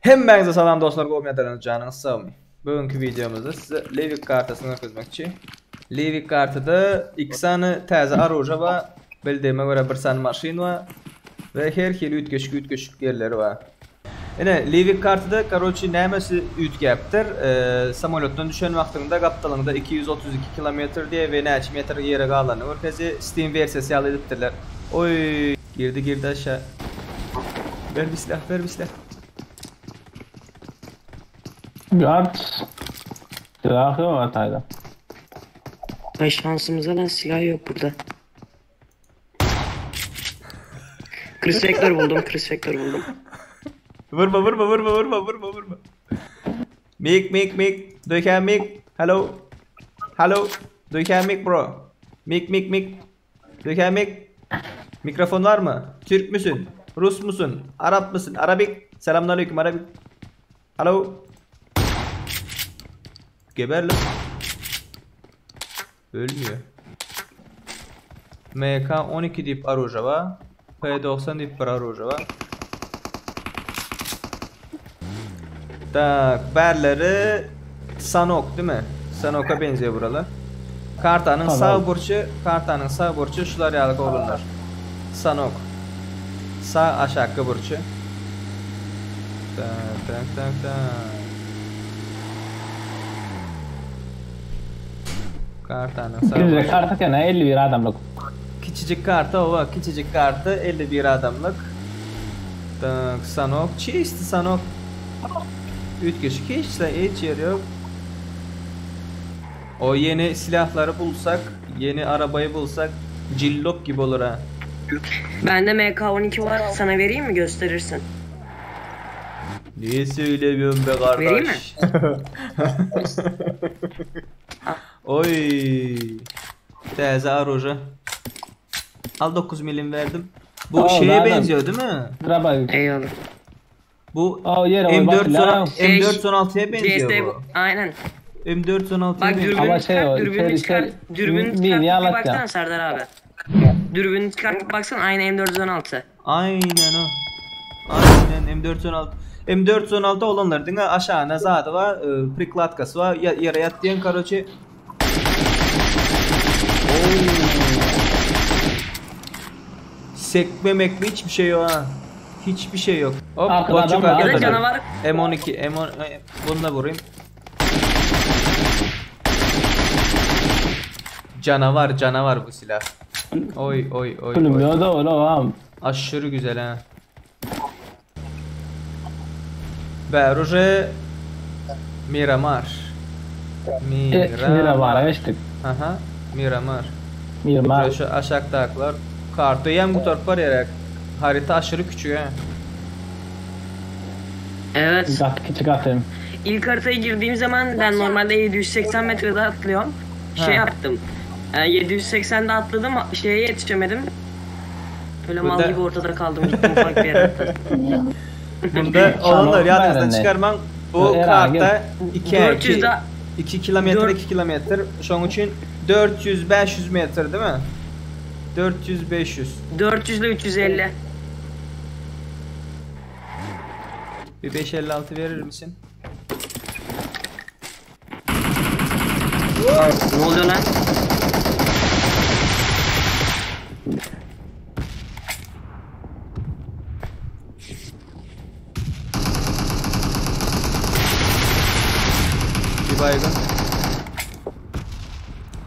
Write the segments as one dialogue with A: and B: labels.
A: Hemmäňize salam dostlar, gowy ýadanyňyz janyňyz sagmy? Bugünkü videomuzda size Livik kartasyny görkezmekçi. Livik kartada iki sany täze oruža bar. Bildigime görä bir sany maşyn bar we her hili üýtgeşik üýtgeşik ýerleri bar. Ine, Livik kartada karoçi nämesi üýtgäpdir? Samolýotdan düşen wagtyňda gapdalyňda 232 kilometr diýe we näçe metr ýere galanyny görkezýär. Steam wersiýasy ýaly edipdirler. Oý, girdi girdi aşa. Ber bir silah, ber bir silah.
B: Yat. Silah yok hatayda.
C: Ay şansımıza lan silah yok burada. Chris Vector buldum, Chris Vector buldum.
A: Vurma vurma vurma vurma vurma vurma. Mik mik mik. Do you have mic? Hello. Hello. Do you have mic bro? Mik mik mik. Do you have mic? Mikrofon var mı? Türk müsün? Rus musun? Arap mısın? Arabik. Selamünaleyküm Arabik. Hello. Geber lan. Ölmüyor. MK12 deyip aruja var. P90 deyip bir aruja var. Tak, berleri Sanok değil mi? Sanok'a benziyor buralar. Kartanın
B: Tamam.
A: sağ burcu, kartanın sağ burcu şular yalık olurlar. Sanok. Sağ aşağı burcu. Tak tak tak tak. Kartanın sağ
B: Güzel
A: burcu.
B: karta gene 51 adamlık.
A: Kiçicik karta o kiçicik kartı 51 adamlık. Tak Sanok. Çiğisti Sanok. Üç kişi hiç de hiç yer yok. O yeni silahları bulsak, yeni arabayı bulsak cillop gibi olur ha.
C: Bende MK12 var, sana vereyim mi gösterirsin?
A: Niye söylemiyorsun be kardeş?
C: Vereyim mi?
A: Oy. Täze aruja. Al 9 milim verdim. Bu
B: Aa,
A: şeye
B: nereden?
A: benziyor değil mi?
B: Draba.
C: Eyvallah.
A: Bu
B: Aa yere oy bak
A: M4
B: lan.
C: Şey,
A: M416'ya benziyor
C: CS'de
A: bu.
C: aynen.
A: M416'ya
C: Bak
A: benziyor.
C: dürbünü
B: Ama şey
C: çıkart,
B: o,
C: dürbünü
B: içeri-
C: çıkart,
B: içeri-
C: dürbünü
B: Mi-
C: çıkart bir
B: yalat ya.
C: baksana Serdar abi. Dürbünü çıkartıp baksana aynı M416.
A: Aynen o. Aynen M416. M416 olanlar diňe aşağına zady var, e, priklatkasy var, ya- yere ýat diýen karoçi. Sekme mekme hiçbir şey yok ha. Hiçbir şey yok. Hop,
B: Arkada
A: botçuk
B: adam var.
C: Ya da
A: arkada.
C: canavar
A: M12, M10, e, bunu da vurayım. Canavar, canavar bu silah. Oy oy oy. oy.
B: Gülmüyor da öyle oğlum.
A: Aşırı güzel ha. Beruje Miramar.
B: E,
A: Miramar.
B: Miramar'a geçtik.
A: Aha, Miramar.
B: Miramar.
A: Şu aşağıdakiler. Kartı yem bu taraf var ya. Harita aşırı küçük ha.
C: Evet.
B: Kat küçük atayım.
C: İlk haritaya girdiğim zaman ben normalde 780 metrede atlıyorum. Şey
A: Ha.
C: yaptım. E, 780'de atladım, şeye yetişemedim. Böyle mal
A: Bunda-
C: gibi ortada kaldım gittim ufak bir yere atladım.
A: Bunda olanlar yadınızdan
B: Nerede?
A: çıkarman bu
B: Herhalde.
A: kartta 2
C: 400 da
A: 2 kilometre 2 kilometre. Şunun için 400 500 metre değil mi? 400 500.
C: 400 ile 350.
A: Bir 556 verir misin?
C: Ne oluyor lan?
A: Bir baygın.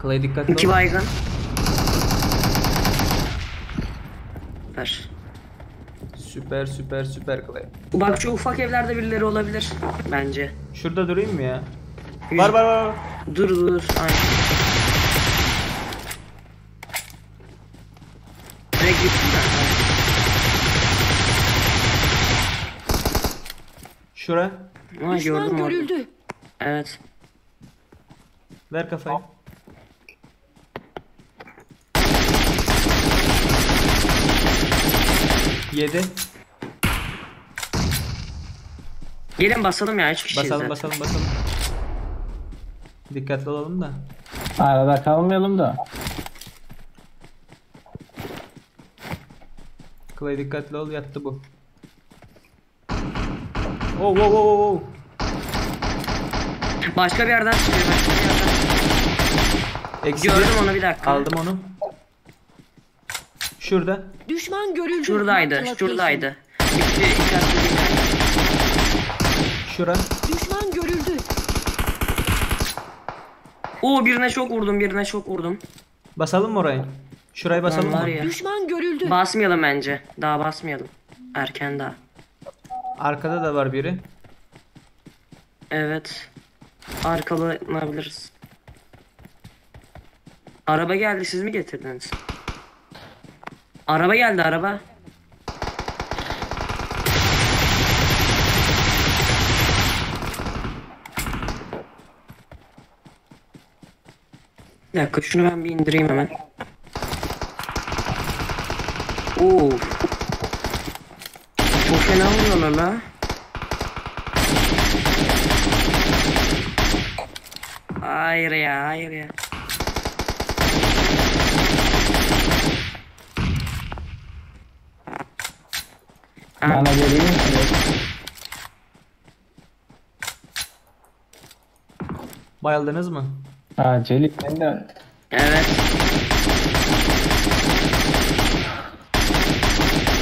A: Clay dikkatli
C: İki
A: ol.
C: baygın. Süper.
A: Süper süper süper Clay.
C: Bak şu ufak evlerde birileri olabilir bence.
A: Şurada durayım mı ya? Var var var. var.
C: Dur dur. Aynen. Direkt gitsin de.
A: Şura.
C: Ha,
D: Düşman
C: gördüm orada.
D: görüldü.
C: Evet.
A: Ver kafayı. Yedi.
C: Gelin basalım ya 3 kişiyiz
A: Basalım
C: zaten.
A: basalım basalım. Dikkatli olalım da.
B: Arada kalmayalım da.
A: Clay dikkatli ol ýatdy bu. Oh oh oh oh oh.
C: Başka bir yerden çıkıyor başka bir yerden.
A: Eksi
C: Gördüm
A: bir.
C: onu bir dakika.
A: Aldım onu. Şurada.
D: Düşman görüldü.
C: Şuradaydı
D: Marked a location.
C: şuradaydı. İki, iki katlı bir yer.
A: Şura.
D: Düşman görüldü.
C: Oo birine çok vurdum birine çok vurdum.
A: Basalım mı orayı? Şurayı basalım
C: Lan var
A: mı?
C: ya.
D: Düşman görüldü.
C: Basmayalım bence. Daha basmayalım. Erken daha.
A: Arkada da var biri.
C: Evet. Arkalanabiliriz. Araba geldi siz mi getirdiniz? Araba geldi araba. Bir dakika şunu ben bir indireyim hemen. Oo. Çok fena vuruyorlar la. Hayır ya, hayır ya.
B: Bana geleyim.
A: Bayıldınız mı?
B: Ha Celil sen de
C: Evet.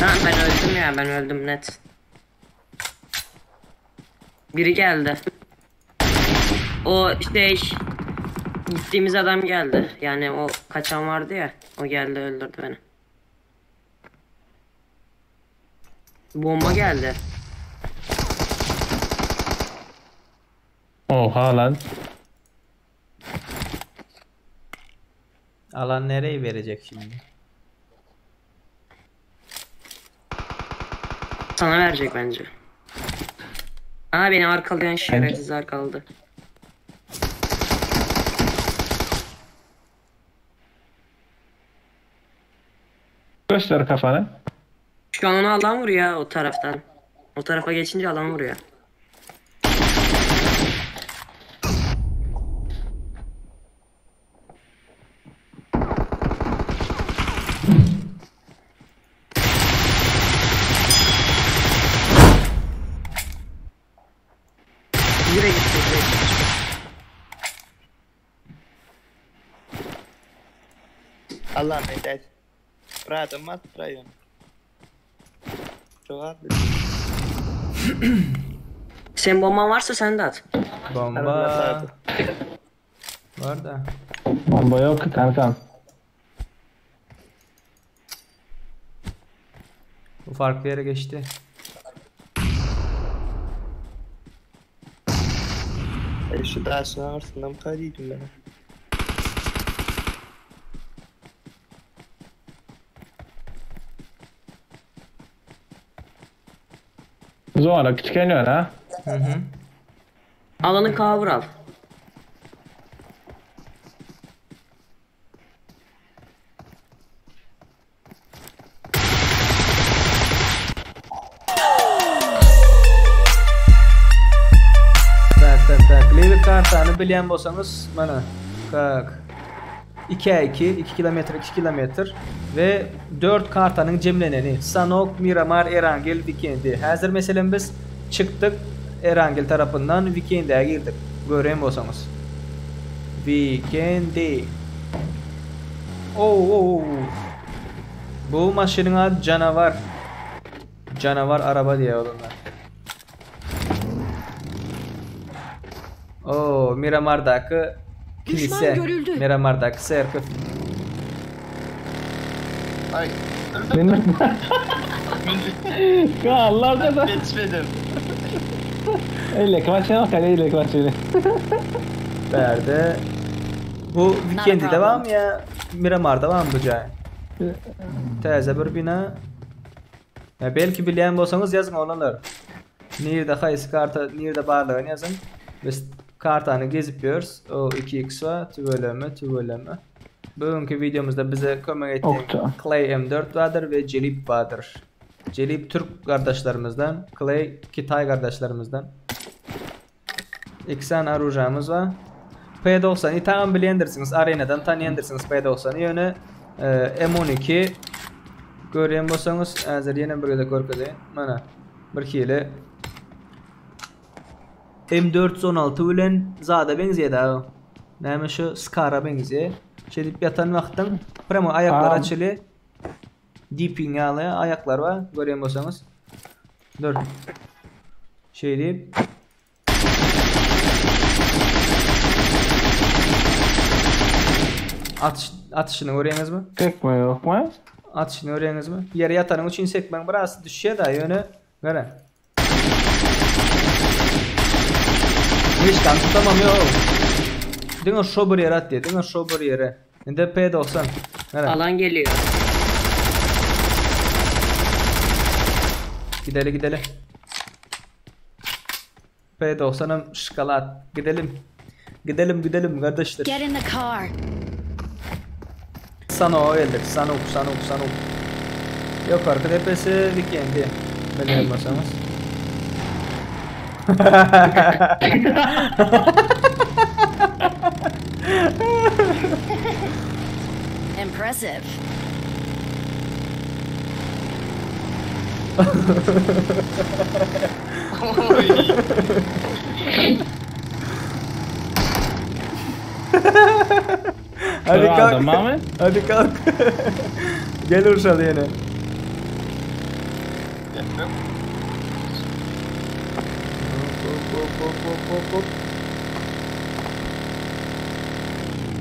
C: Tamam ben öldüm ya, ben öldüm net. Biri geldi. O şey gittiğimiz adam geldi. Yani o kaçan vardı ya, o geldi öldürdü beni. Bomba geldi.
B: Oha lan.
A: Alan nereyi verecek şimdi?
C: Sana verecek bence. Aa beni arkalayan şerefsiz arkaladı.
B: Göster kafanı.
C: Şu an onu alan vuruyor ya o taraftan. O tarafa geçince alan vuruyor. Direkt gitti, direkt.
E: Allah medet. Prato mat rayon. Çok abi.
C: Senin bomban varsa sen de at.
A: Bomba. Var da.
B: Bomba yok ki kankam.
A: Bu farklı yere geçti.
E: Şu daşın arasından kaydıydım ben.
B: Zona küçükeniyor ha.
A: Hı hı.
C: Alanı cover al.
A: Tak tak tak. Levi kartany bilýän bolsaňyz mana tak. 2 2 2 kilometre 2 kilometre we 4 kartanyň jemleneni Sanok, Miramar, Erangel, Vikendi. Häzir meselem biz çykdyk Erangel tarapyndan Vikendi'ye girdik. Gören bolsaňyz. Vikendi. Oh, oh, oh. Bu maşynyň ady canavar. Canavar araba diýe olanlar. Oo, Miramar'daky
D: Düşman
A: kilise.
D: görüldü.
A: Miramar'daky serkif.
E: Ay.
B: Benim. Ya Allah da.
E: Geçmedim.
B: Öyle kvaçene bak hele öyle kvaçene.
A: Berde. Bu Vikendi
D: problem.
A: devam ya Miramar'da var mı bu cay? Täze bir bina. Ya belki bilýän bolsaňyz ýazyň olanlar. Nirde haýsy karta, nirde barlygyny ýazyň. Biz kartany gezip ýörüs. O 2x wa tüweleme, tüweleme. Bugünkü videomuzda bize kömek ettiği
B: Okta.
A: Clay M4 vardır ve Celip vardır. Celip Türk kardeşlerimizden, Clay Kitay kardeşlerimizden. İki tane arujamız var. P90'ı tamam bilendirsiniz. Arenadan tanıyandırsınız P90'ı. Yöne e, M12 Görýän bolsaňyz, häzir ýene bir gezek görkezeýin. Mana bir hili M416 bilen zada benzeýär da. Näme şu Scar-a benzeýär. Şeýdip ýatan wagtyň premo aýaklar açylýar. Deepin ýaly aýaklar bar, görýän bolsaňyz. Dur. Şeýdip Atyş, atyşyny görýäňizmi?
B: Sekme ýokmy?
A: Atyşyny görýäňizmi? Ýere ýatanyň üçin sekmäň biraz düşýär da, ýöne gara. Hiç tam tutamam ýok. Diňe şo bir ýere atýar, diňe şo bir ýere. Indi P90. Gara.
C: Alan geliyor.
A: Gideli gideli. P90'am şokolad. Gidelim. Gidelim gidelim kardeşler.
D: Get in the car.
A: Sanok'a geldik. Sanok, Sanok, Sanok. Yukarı tepesi Weekend'i. Bilmeyen bolsaňyz.
D: Impressive.
A: Hadi kalk.
B: Adam mı?
A: Hadi kalk. Gel Urşal yine. Hop hop hop hop hop hop.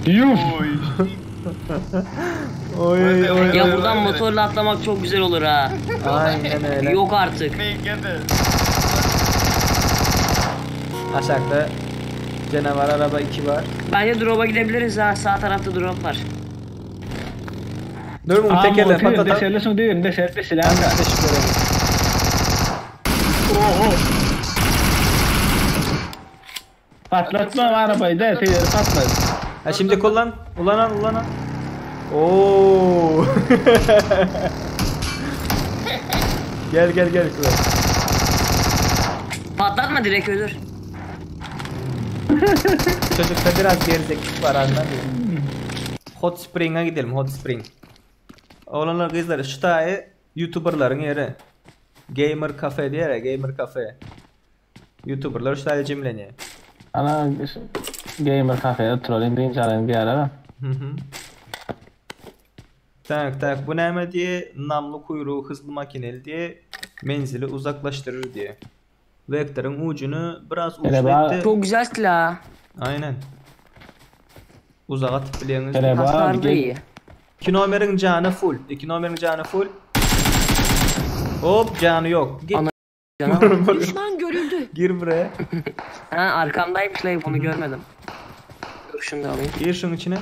B: Yuf.
A: Oy oy.
C: Ya buradan motorla atlamak çok güzel olur ha.
A: Aynen öyle.
C: Yok artık.
A: Aşağıda canavar araba 2 var.
C: Bence drop'a gidebiliriz ha. Sağ tarafta drop var.
A: Dur bunu tekerle patlatalım.
B: Deşerli şunu değilim, deşerli silah.
A: Teşekkür ederim.
B: Patlatma arabayı da, teyeri patlat.
A: Ha şimdi kullan. Ulan al ulan al. Oo. gel gel gel kullan.
C: Patlatma direkt ölür.
A: Çocukta biraz gerizeklik var anladın mı? Hot Spring'a gidelim Hot Spring. Oğlanlar kızlar şu tayi YouTuber'ların yeri. Gamer Cafe diye ya, Gamer Cafe. YouTuber'lar şu tayi cimleniyor.
B: Ana gamer kafeye oturalım, deyince alayım bir ara.
A: Hı hı. Tak tak bu näme diye namlu kuyruğu hızlı makineli diye menzili uzaklaştırır diye. Vektörün ucunu biraz
B: Hele
A: uçlu etti.
C: Çok güzel silah.
A: Aynen. Uzağa atıp bileğiniz.
B: Hele bak,
C: Hasar da iyi.
A: 2 nomerin canı full. 2 nomerin canı full. Hop canı yok. Git.
C: Ana- Canavar.
D: Düşman görüldü.
A: Gir buraya.
C: Ha arkamdaymış lan bunu görmedim. Dur şunu da alayım.
A: Gir şunun içine.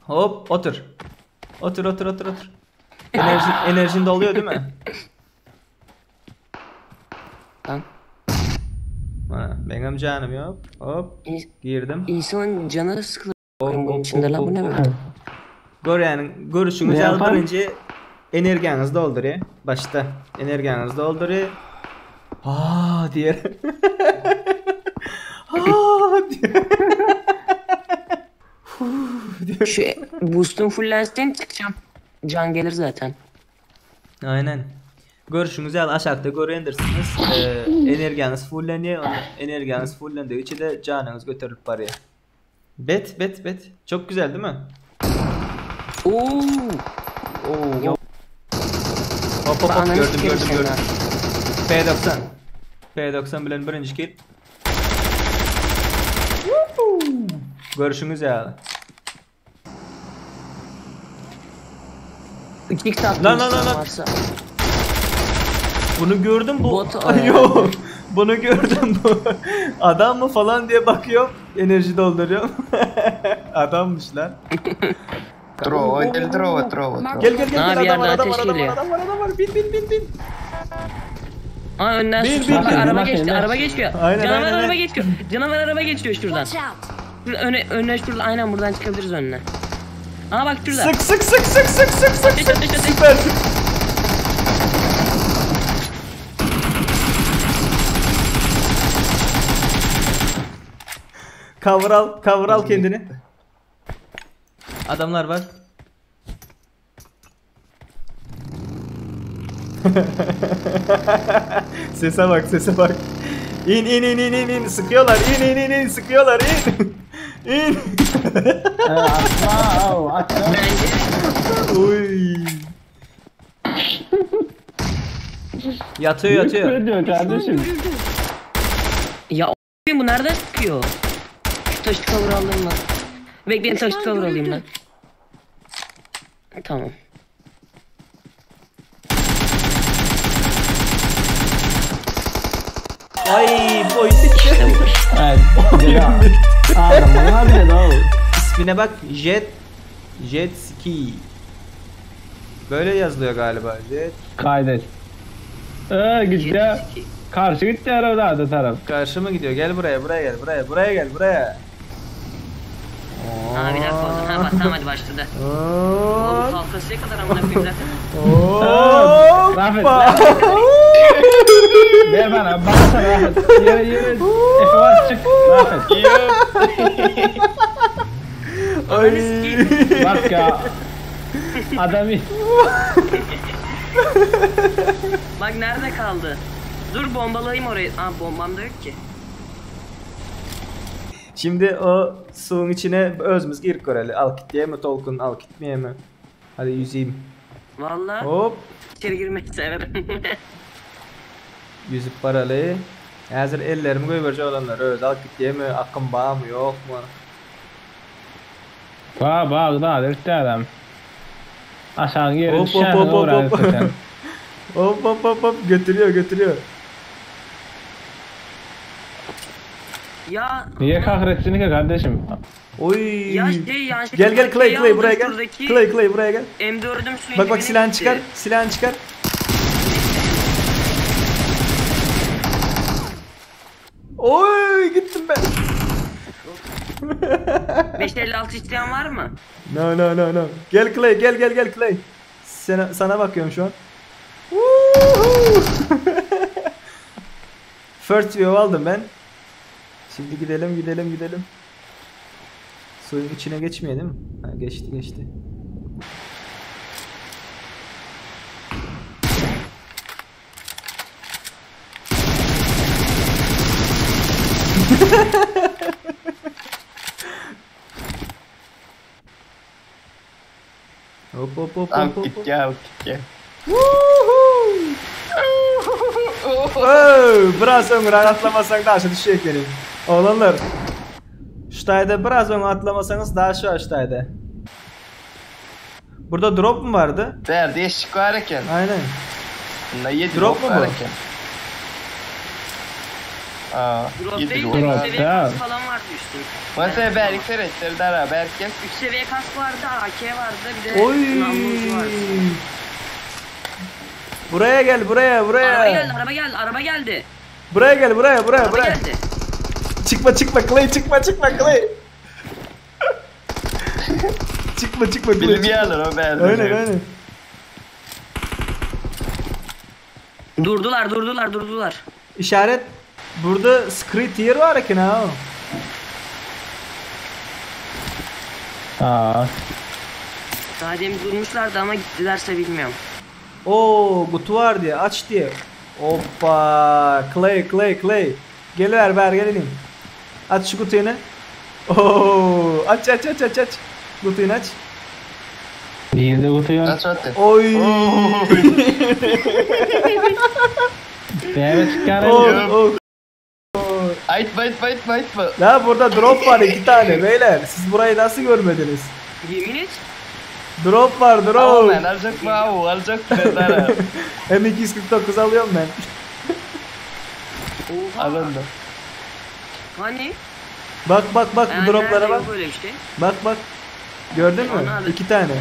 A: Hop otur. Otur otur otur otur. Enerji, enerjin doluyor değil mi?
C: Lan.
A: Ha, benim canım yok. Hop girdim.
C: İnsanın canı sıkılır.
A: Hop,
C: Bunun
A: hop,
C: içinde
A: hop,
C: lan bu
A: hop,
C: ne
A: hop.
C: böyle?
A: Gör yani görüşünüz
B: Ne
A: yani
B: yapar?
A: birinci energiyaniz dolduruyor. Başta energiyaniz dolduruyor. Aa diğer. Aa diye.
C: Şu boost'un fullensin çıkacağım. Can gelir zaten.
A: Aynen. Görüşünüz yani aşağıda görendirsiniz. Energiyaniz fulleniyor. Energiyaniz fullendiği için de canınız götürüp paraya. Bet bet bet. Çok güzel değil mi?
C: Oo.
A: Oo. Hop hop hop
C: Ananı
A: gördüm
C: sikeyim
A: gördüm
C: seni
A: gördüm.
C: ha.
A: P90. P90 bilen birinci kill. Görüşünüz ya.
C: 3x attım
A: Lan, lan, lan, lan.
C: varsa.
A: Bunu gördüm bu.
C: Bot
A: Ay, Yok. Bunu gördüm bu. Adam mı falan diye bakıyorum. Enerji dolduruyorum. Adammış lan.
E: Trova, gel trova, trova, trova.
A: Gel gel gel
C: Ha,
A: gel
C: bir
A: adam var
C: yerden
A: adam var
C: ateş
A: adam var
C: geliyor.
A: adam var adam var. Bin bin bin bin.
C: Aa önden
A: Bin,
C: sus.
A: bin,
C: Bak,
A: bin.
C: araba
B: Bin,
C: geçti,
B: bin.
C: araba geçiyor.
A: Aynen,
C: Canavar
A: aynen,
C: araba
A: aynen.
C: geçiyor. Canavar araba geçiyor şuradan.
D: Watch out.
C: Şurada öne öne şurada aynen buradan çıkabiliriz önüne. Aa bak şurada.
A: Sık sık sık sık sık sık sık.
C: Ateş ateş ateş.
A: Süpersin. Cover al, cover al kendini. Adamlar var. Sese bak sese bak. İn in in in in in sıkıyorlar. İn in in in sıkıyorlar in. İn.
B: Ee, atma av atma.
C: Bence
A: Uy. Yatıyor yatıyor.
B: Ne diyor kardeşim?
D: Görüldü.
C: ya o- bu nereden sıkıyor? Şu taşı cover alayım ben. Bekleyin taşı
D: Düşman
C: cover alayım ben.
D: görüldü.
C: Tamam.
A: Ay bu oyun bitti.
B: Evet. Dedi. Adam bana bir de daha.
A: İsmine bak Jet Jet Ski. Böyle yazılıyor galiba. Jet
B: Kaydet. Ee gitti. Karşı gitti araba da taraf.
A: karşı mı gidiyor? Gel buraya, buraya gel, buraya, buraya gel, buraya.
C: Ha bir dakika o zaman. Ha bak tamam hadi başladı. Oğlum kalkasıya kadar amına koyayım zaten.
B: Rafet,
A: Hoppa.
B: Ver bana, bana sana Rafet. Yere yere. Efe var çık. Rafet.
A: Ay.
B: Bak ya. Adam
C: Bak nerede kaldı? Dur bombalayayım orayı. Aa bombam da yok ki.
A: Şimdi o suyun içine özümüz girip göreli. Al git mi Tolkun, al gitmeye mi? Hadi yüzeyim.
C: Vallahi
A: Hop.
C: içeri girmeyi severim.
A: Yüzüp paralı. Hazır ellerimi koyuverce olanlar. Öz al git mi? Akım bağ mı yok mu?
B: Ba ba da dörtte adam. Aşağı yere
A: Hop, hop,
B: düşen
A: hop, hop,
B: uğrar
A: hop.
B: zaten.
A: Hop hop hop hop götürüyor götürüyor.
C: ya
B: Niye kahretsin ki kardeşim?
A: Oy.
C: ya şey yanlışlıkla
A: Gel gel Clay
C: şeyi
A: Clay
C: aldım
A: buraya gel.
C: şuradaki
A: Clay Clay buraya gel.
C: M4'üm suyun
A: Bak bak
C: dibine
A: silahını
C: gitti.
A: çıkar. Silahını çıkar. Oy gittim ben.
C: 556 isteyen var mı?
A: No no no no. Gel Clay gel gel gel Clay. Sana, sana bakıyorum şu an. Woohoo! First view aldım ben. Şimdi gidelim gidelim gidelim. Suyun içine geçmiyor değil mi? Ha, geçti geçti. Hop hop hop
E: Al
A: hop hop.
E: git
A: hop.
E: gel git gel.
A: Woohoo! Oh, biraz öňe atlamasaň daşa düşecek benim. Oğlanlar. Şurada biraz öňe atlamasanız daha şu aşağıda. Burada drop mu vardı?
E: Derdi eşik var eken.
A: Aynen.
E: Bunda 7
A: Drop
E: drop
A: mu
E: var
A: bu?
E: eken. Aa,
C: Drop
E: 7
C: değil de
E: drop.
C: 3
B: Drop,
C: seviye
B: ya.
C: kask falan vardı üstün.
E: Mesela Berk seyrettir dara Berk gel.
C: 3 seviye kask vardı, AK vardı, bir de
A: Oy.
C: namlu ucu vardı.
A: Buraya gel buraya buraya.
C: Araba geldi, araba geldi, araba geldi.
A: Buraya gel buraya buraya
C: Araba
A: buraya.
C: geldi.
A: Çıkma çıkma Clay çıkma çıkma Clay. çıkma çıkma Clay.
E: Bilim
A: çıkma.
E: yerler o Berk.
A: Aynen aynen.
C: Durdular, durdular, durdular.
A: İşaret burada script yer var eken ha.
B: Aa.
C: Daha demin durmuşlardı ama gittilerse bilmiyorum.
A: Oo kutu var diye aç diye. Hoppa Clay Clay Clay. Geliver ver gelelim. Aç şu kutuyu. Oo aç aç aç aç aç. Kutuyu aç.
B: Değil de kutu yok.
E: Aç attı.
A: Oy.
B: Değme çıkar.
A: Oh, oh.
E: Aytma aytma aytma aytma.
A: La burada drop var iki tane beyler. Siz burayı nasıl görmediniz?
C: Yemin et.
A: Drop var
E: Al
A: drop.
E: ben alacak mı av alacak mı dara.
A: M249 alıyorum ben.
C: Oha.
E: Alındı.
C: Hani?
A: Bak bak bak bu
C: Yani
A: droplara
C: nerede
A: bak.
C: yok böyle bir şey.
A: Bak bak. Gördün mü?
C: Ana abi.
A: İki tane.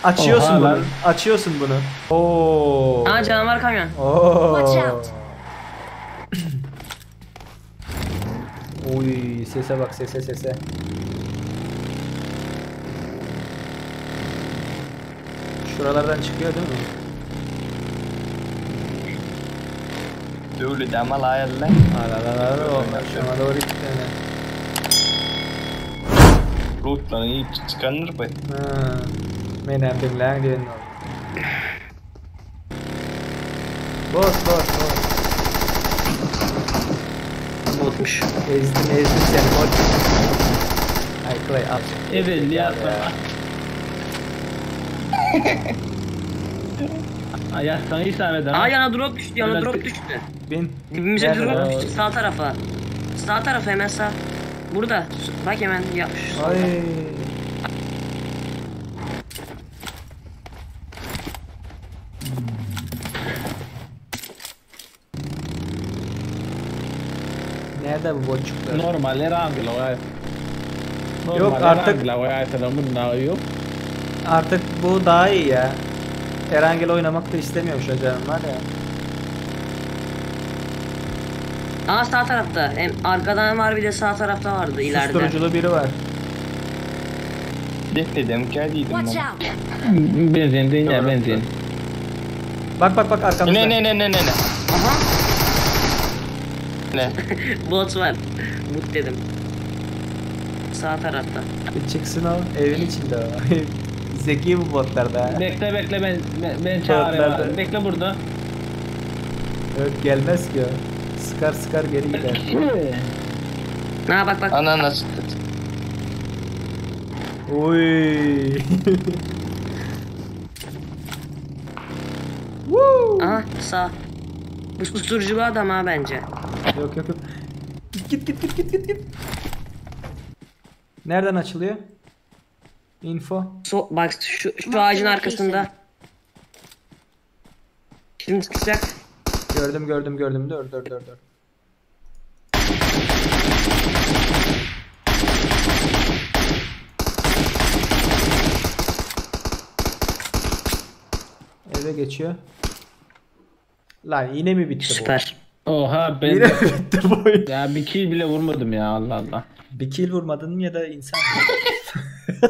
A: Açıyorsun
B: Oha
A: bunu.
B: lan.
A: Açıyorsun bunu. Oo.
C: Aa canavar kamyon.
A: Oo.
D: Watch out.
A: Oy sese bak sese sese. Şuralardan çıkıyor değil mi?
E: Dövlü damal ayarla.
A: Al al al al. Onlar şuna doğru iki tane.
E: Rutlanı iyi çıkanır bu.
A: Ha. Menem dinlen diyen oldu. Bot bot bot.
C: Botmuş.
A: Ezdim ezdim seni bot. Ay Clay al.
B: Ezelli yatsan. Ay yatsan isabet
C: Aa
B: ama.
C: yana drop düştü yana
B: Biraz
C: drop
B: bir-
C: düştü.
A: Bin.
C: Dibimize
A: Nerede
C: drop
A: lan?
C: düştü sağ tarafa. Sağ tarafa hemen sağ. Burada. Bak hemen ya şu solda.
A: Ay. Nerede bu botçuklar?
B: Normal Erangel o.
A: Yok, artık-
B: Erangel o aytadan bundan yok.
A: Artık bu daha iyi ya. Erangel oynamak da istemiyorum şu an canım var ya.
C: Aa sağ tarafta. Hem arkadan var bir de sağ tarafta vardı ileride.
A: Susturuculu biri var.
E: Dedim ki dedim
D: Watch
E: ben.
D: out.
B: Benzin değil ya
E: Doğru.
B: benzin.
A: Bak bak bak arkamızda.
E: Ne ne ne ne ne ne.
C: Aha.
E: Ne?
C: Bot var. Bot dedim. Sağ tarafta.
A: Bir çıksın o. Evin içinde o. Zeki bu botlar da.
B: Bekle bekle ben ben, ben çağırayım.
A: Botlarda.
B: Bekle burada.
A: Yok gelmez ki o. Sıkar sıkar geri gider.
C: Ha bak bak.
E: Ananas.
A: Oy. Woo.
C: Aha sağ. Bu susturuculu adam ha bence.
A: Yok yok yok. Git git git git git git. Nereden açılıyor? Info.
C: So bak şu, şu ağacın arkasında. Şimdi çıkacak.
A: Gördüm gördüm gördüm. Dur dur dur dur. Eve geçiyor. Lan yine mi bitti bu?
C: Süper.
B: Oha ben
A: Yine mi bitti bu oyun?
B: ya bir kill bile vurmadım ya Allah Allah.
A: Bir kill vurmadın mı ya da insan mı?